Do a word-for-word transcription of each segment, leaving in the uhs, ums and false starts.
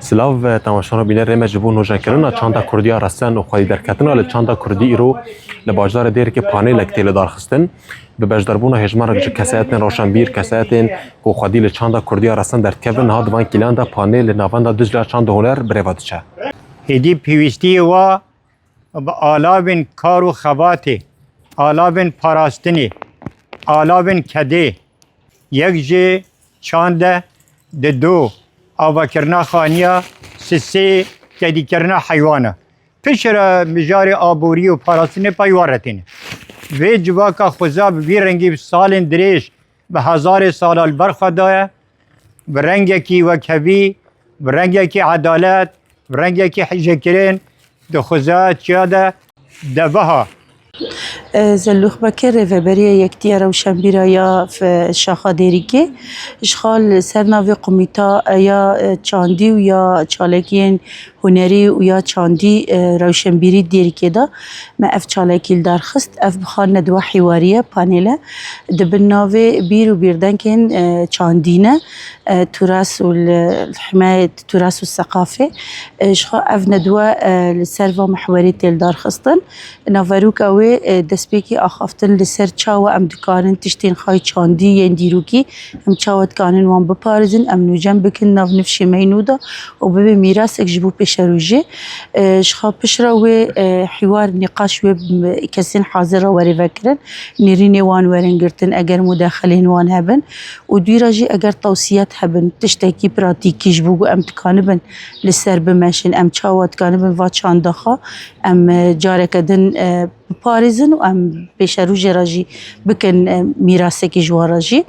Silav, e, temaşevan û bînerê me, ji bo nûjenkirina çanda kurdî ya resen û xwedî derketina li çanda kurdî îro li bajarê Dêrikê panelek tê lidarxistin. Bi beşdarbûna hêjmarek ji kesayetên rewşenbîr, kesayetên ku xwedî li çanda kurdî ya resen derdikevin, niha di van kîlan de panel li Navenda Dicle ya Çand û Huner bi rê ve diçe. Êdî pêwîstiyê wa bi alavên kar û xebatê, alavên parastinê, alavên kedê, yek jê çand e, di du avakirina xaniya, sisê kedîkirina heywana. Piştre mijarê aborî û parastinê pey wa re têne. Vê civaka xweza bi vî rengî bi salên dirêj, bi hezarê sala li ber xwe daye, bi rengekî wekhevî, bi rengekî edalet, bi rengekî hijêkirin, di xweza çiya de, de biha. Zelûx Bekir, rêveberiya Yektiya Rewşenbîra ya f-, Şaxa Dêrikê, ji xwe li ser navê Komîta ya, e, çandî û ya çalakiyên hunerî û ya çandî, e, rewşenbîrî Dêrikê de me ev çalakî li dar xist. Ev biha nedwa hîwarî ye, panel e. Di bin navê bîr û bîrdengên, e, çandî ne, e, turas û li, li himayet turas û seqafê. E, ji xwe ev nedwa, e, li ser va mihwerê tê li dar xistin. Naveroka wê, e, destpêkî axaftin li ser çawa em dikarin tiştên xwe yê çandî yên dîrokî, em çawa dikarin wan biparêzin, em nûjen bikin nav nifşê me yî nû de û bibe mîrasek ji bo pêşerojê. E, ji xwe piştre wê, e, hîwar, nîqaş wê, m-, kesên hazir re were vekirin, nêrînê wan werin girtin, eger mudexelên wan hebin û dû re jî eger tewsiyet hebin, tiştekî pratîkî ji bo ku em dikanibin li ser bimeşin, em çawa dikanibin va çanda xwe em, e, careke din, e, biparêzin û em pêşerojê re jî bikin, e, mîrasekî ji wan re jî.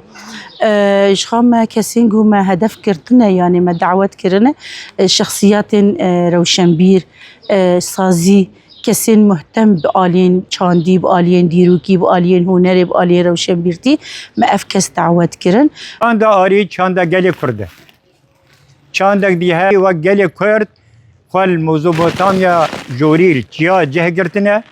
E, ji xwe me kesên ku me hedef girtine, yanî me dawet kirine, e, şexsiyatên, e, rewşenbîr, e, sazî, kesên muhtem bi aliyên çandî, bi aliyên dîrokî, bi aliyên hunerê, bi aliyên rewşenbîrtî me ev kes dawet kirin. Çanda arî çanda gelê Kurd e. Çandek dî heye wek gelê Kurd xwe li Mezopotamya jorî li çiya cih girtine.